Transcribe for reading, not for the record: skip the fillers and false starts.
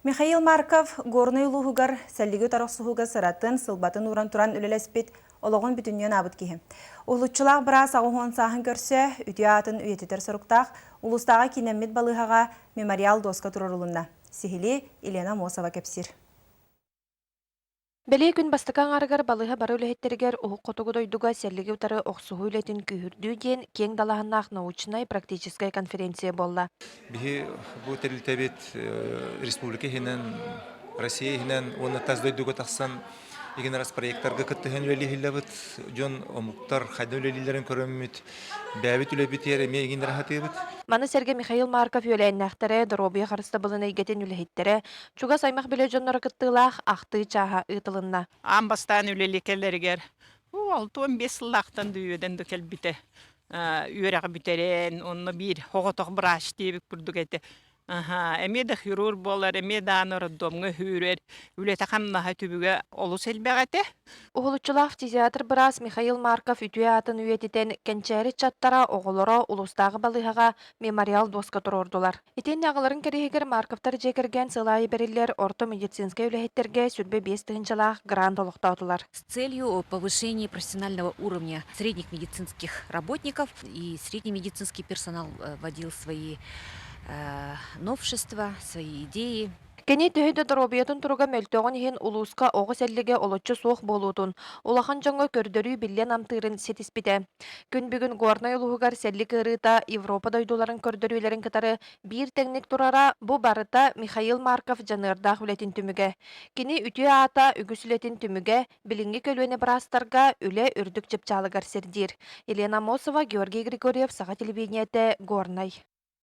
Михаил Марков Горнай улууһугар сэллиги утары охсуһууга сыратын, сылбатын ууран туран үлэлэспит, олоҕун бүтүннүү анаабыт киһи. Уһулуччулаах быраас 80 сааһын көрсө, үтүө аатын үйэтитэр соруктаах улуустааҕы кииннэммит балыыһаҕа мемориал дуоска туруорулунна. Сиһилии Елена Аммосова кэпсиир. Бэлиэ күн бастакы аҥаарыгар балыыһа бары үлэһиттэригэр Уһук Хотугу дойдуга сэллиги утары охсуһуу үлэтин күүһүрдүү диэн киэҥ далааһыннаах научнай практическай конференция буолла. Биһи бу тэрилтэбит республика иһинэн, Россия иһинэн уонна тас дойдуга тахсан игин раз проекттарга кыттыһан үлэлиһиллэбит. Дьон омуктар хайда үлэлииллэрин көрөммүт, бэйэбит үлэбитигэр эмиэ игин рахатыыбыт. Маны сэргэ Михаил Марков үөлээннээхтэрэ, доруобуйа харыстабылын эйгэтин үлэһиттэрэ, Чугас аймах билэ дьонноро кыттыылаах ахтыы чааһа ыытылынна. Аан бастаан үлэлии кэлэригэр 65 сыллаахтан да үөдэн да кэлбитэ. Үөрэҕи бүтэрэн, онно биир оҕотох врач диэбит курдук этэ. Аха, эмиэ да хирург буолар, эмиэ да аны роддомҥа үүрэр, үлэтэ-хамнаһа түбүгэ олус элбэх этэ. Уһулуччулаах фтизиатр-быраас Михаил Марков үтүө аатын үйэтитэн, кэнчээри ыччаттара, оҕолоро улуустааҕы балыыһаҕа мемориал дуоска туруордулар. Итиэннэ аҕаларын кэриэһигэр Марковтар дьиэ кэргэн сыл аайы бэриллэр орто медицинскэй үлэһиттэргэ 25 тыһыынчалаах грант олохтоотулар. С целью повышения профессионального уровня средних медицинских работников и средний медицинский персонал вводил свои новшества, свои идеи. Кини төһө да доруобуйатын туруга мөлтөҕүн иһин улууска оҕо сэллигэ олоччу суох буолуутун, улахан дьоҥҥо көрдөрүү биллэн намтыырын ситиспитэ. Күн бүгүн Горнай улууһугар сэллик ыарыыта Европа дойдуларын көрдөрүүлэрин кытары биир тэҥник турара бу барыта Михаил Марков дьаныардаах үлэтин түмүгэ. Кини үтүө аата үгүс үлэтин түмүгэ билиҥҥи көлүөнэ быраастарга үлэ үрдүк чыпчаалыгар сирдиир. Елена Аммосова, Георгий Григорьев, Саха телевидениетэ, Горнай.